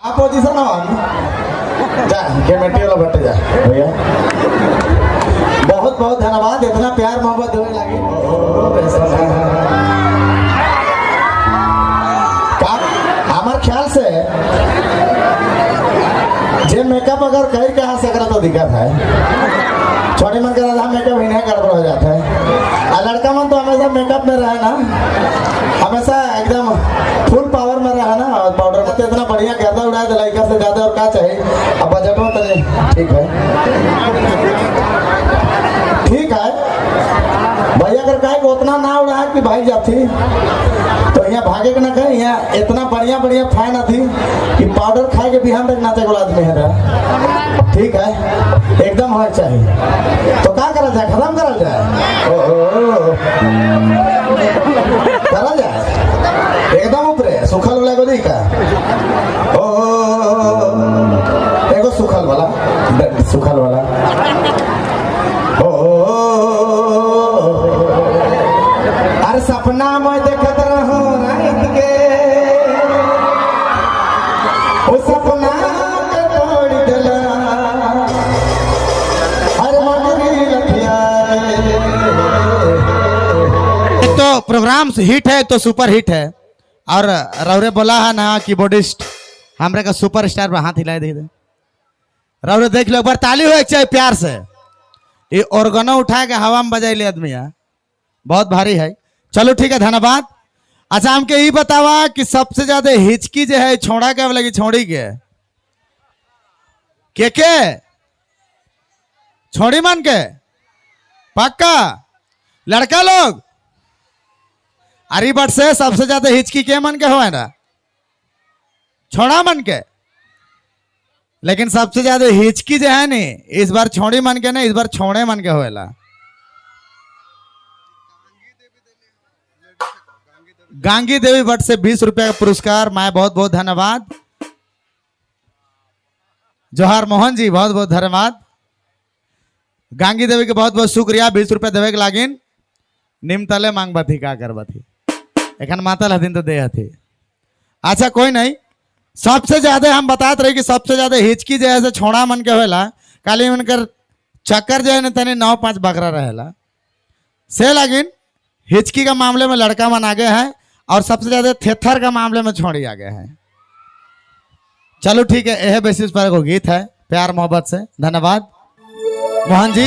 आप पोजीशन हो जा के मिट्टी वाला बटे जा भैया। बहुत बहुत धन्यवाद, इतना प्यार मोहब्बत देवे लागी। हमार ख्याल से जे मेकअप अगर कर के आ सकरा तो दिक्कत है, छोटे मन का आधा मेकअप ही नहीं गड़बड़ हो जाता है। और लड़का मन तो हमेशा मेकअप में रहे ना, हमेशा एकदम फुल पावर में रहे ना, और पाउडर में तो इतना बढ़िया गर्दा उड़ाए तो लड़का से ज्यादा और क्या चाहिए। अब बजट में तो ठीक है, ठीक है भैया, अगर कहे कि उतना ना उड़ाए कि भाई जाती तो यहाँ भागे के ना कहे, यहाँ इतना बढ़िया बढ़िया फैन थी कि पाउडर खाए के बिहान तक नाचे वाला आदमी है ना। ठीक है, एकदम होना चाहिए। तो क्या करा जाए, खत्म करा जाए, ओहो करा जाए एकदम ऊपरे सुखल वाला को देखा, ओ एगो सुखल वाला, सुखल वाला, ओ अरे सपना में देखत रहो रात के, ओ सपना के तोड़ देला अरे मगरी लखिया। एक तो प्रोग्राम हिट है, एक तो सुपर हिट है। और रौरे बोला है ना कीबोर्डिस्ट हमरे का सुपर स्टार पर हाथ हिलाए दे दे। रौरे देख लो एक बार ताली हो चाहिए प्यार से। ये ऑर्गनो उठा के हवा में बजाई ले आदमी है, बहुत भारी है। चलो ठीक है, धन्यवाद। अच्छा हमके ये बतावा कि सबसे ज्यादा हिचकी जो है छोड़ा के लगी छोड़ी के के छोड़ी मन के पक्का लड़का लोग अरे बट से सबसे ज्यादा हिचकी के मन के हो ना, छोड़ा मन के। लेकिन सबसे ज्यादा हिचकी जो है नी इस बार छोड़ी मन के ना, इस बार छोड़े मन के होएला। गांगी देवी भट्ट से 20 रुपया का पुरस्कार, मैं बहुत बहुत धन्यवाद। जोहार मोहन जी बहुत बहुत धन्यवाद। गांगी देवी के बहुत बहुत शुक्रिया, 20 रुपया देवे के लागिन। निमतले मांग बथी का कर बथी, एखन मातल हथिन तो दे हथी। अच्छा कोई नहीं, सबसे ज्यादा हम बताते रहे कि सबसे ज्यादा हिचकी जो है से छोड़ा मन के होला, खाली उनकर चक्कर जो है ना तनी 9-5 बकरा रहेला से लागिन। हिचकी का मामले में लड़का मन आगे है और सबसे ज्यादा थेथर का मामले में छोड़ी आगे है। चलो ठीक है, यह बेसिस पर एगो गीत है प्यार मोहब्बत से। धन्यवाद मोहन जी,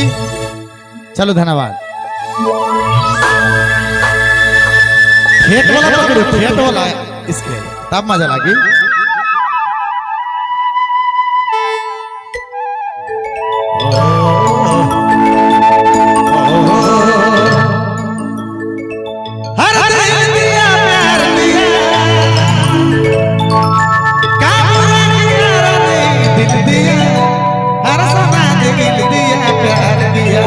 चलो धन्यवाद। ठेठ वाला पकड़ो, ठेठ वाला इसके तब मजा लगी। हर दिल दिया प्यार दिया, का बुरा किया रे दिल दिया, हर समा दिल दिया प्यार दिया।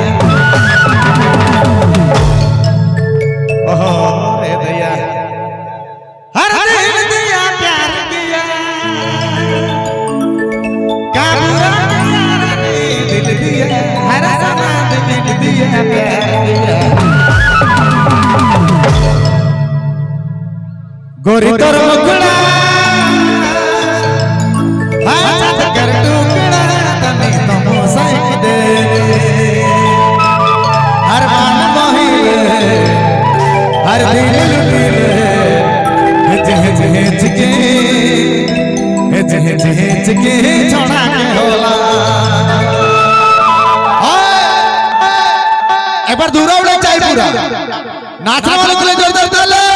ओहो रे दया, हर दिल दिया प्यार दिया, का बुरा किया रे दिल दिया, हर समा दिल दिया प्यार दिया। गोरी तोर मुखड़ा हाथ कर टुकड़ा, तने तो मोसाई दे, हर मन मोही ले, हर दिल लुटी ले, हिच हिच हिच के, हिच हिच हिच के छोड़ा के होला। एक बार दूरा उड़े चाहिए पूरा नाचने वाले के लिए जोरदार ताली।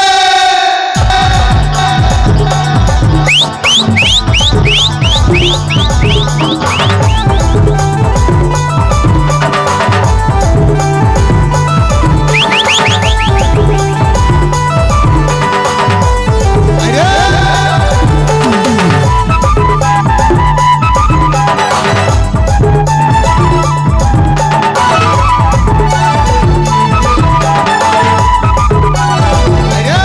अरे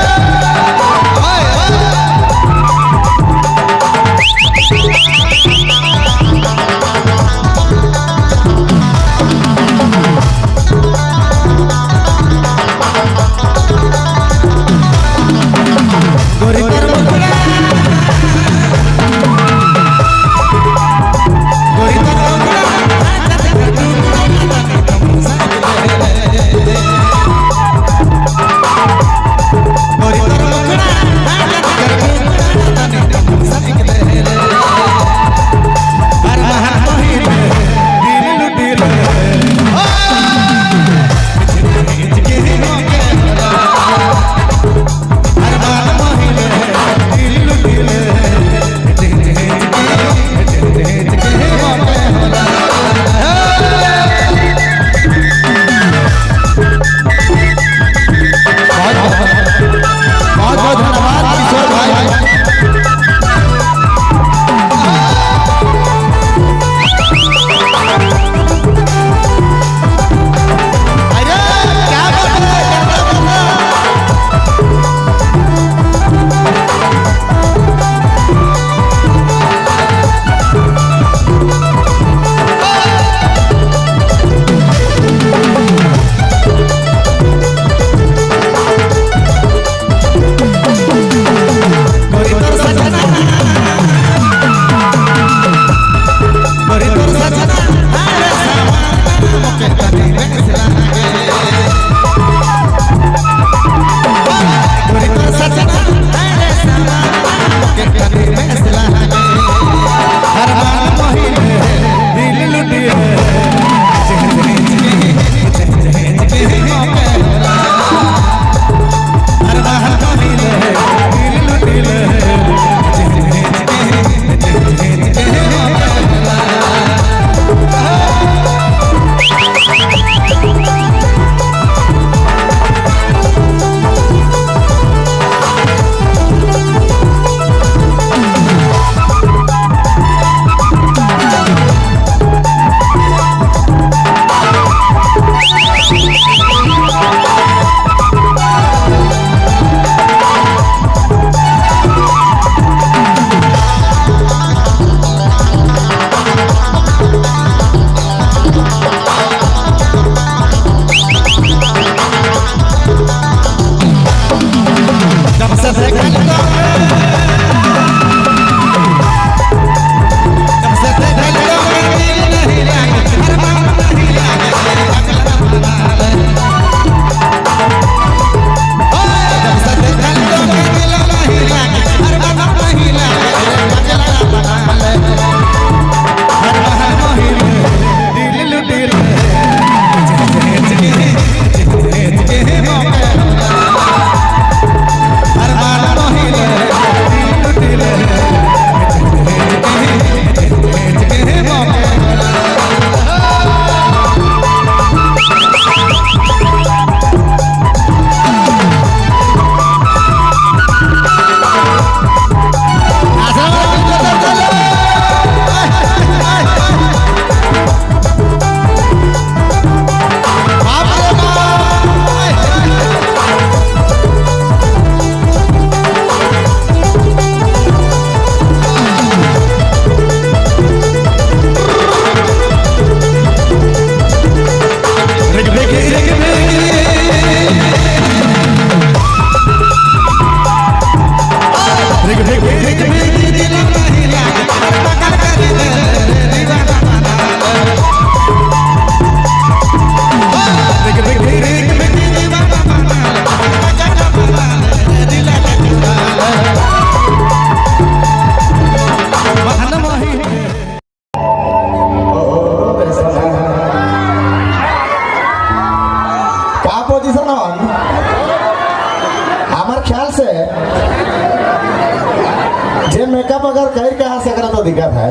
कहाँ से करे तो दिक्कत है।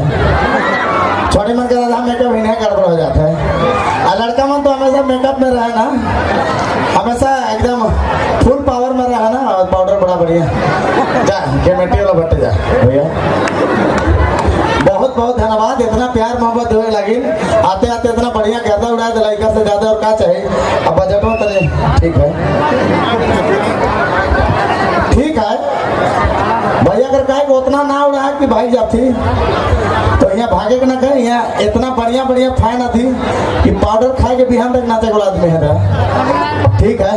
छोटे मन के आधा मेकअप ही नहीं गड़बड़ हो जाता है और लड़का मन तो हमेशा मेकअप में रहे ना, हमेशा एकदम फुल पावर में रहे ना। और पाउडर बड़ा बढ़िया जा के मिट्टी वाला बटे जा भैया। बहुत बहुत धन्यवाद, इतना प्यार मोहब्बत देवे लगी। आते आते इतना बढ़िया गर्दा उड़ा दे लड़का से ज्यादा और का चाहिए। अब बजट में तो ठीक है, ठीक है भैया। अगर काहे उतना ना उड़ा कि भाई जाती तो यहाँ भागे के ना कहे। यहाँ इतना बढ़िया बढ़िया फैन आती कि पाउडर खाए के बिहान तक नाचे वाला आदमी है ना। ठीक है,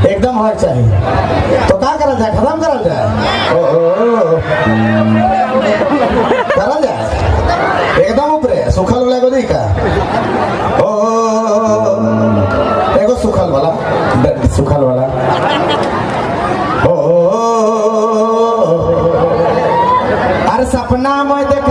एकदम होना चाहिए। तो का करल जाए? खत्म करल जाए? ओ, ओ, ओ, करल जाए एकदम ऊपरे सुखल वाला एगो दी का। ओ, ओ, एगो सुखल वाला, सुखल वाला। ओ, अरे सपना में देख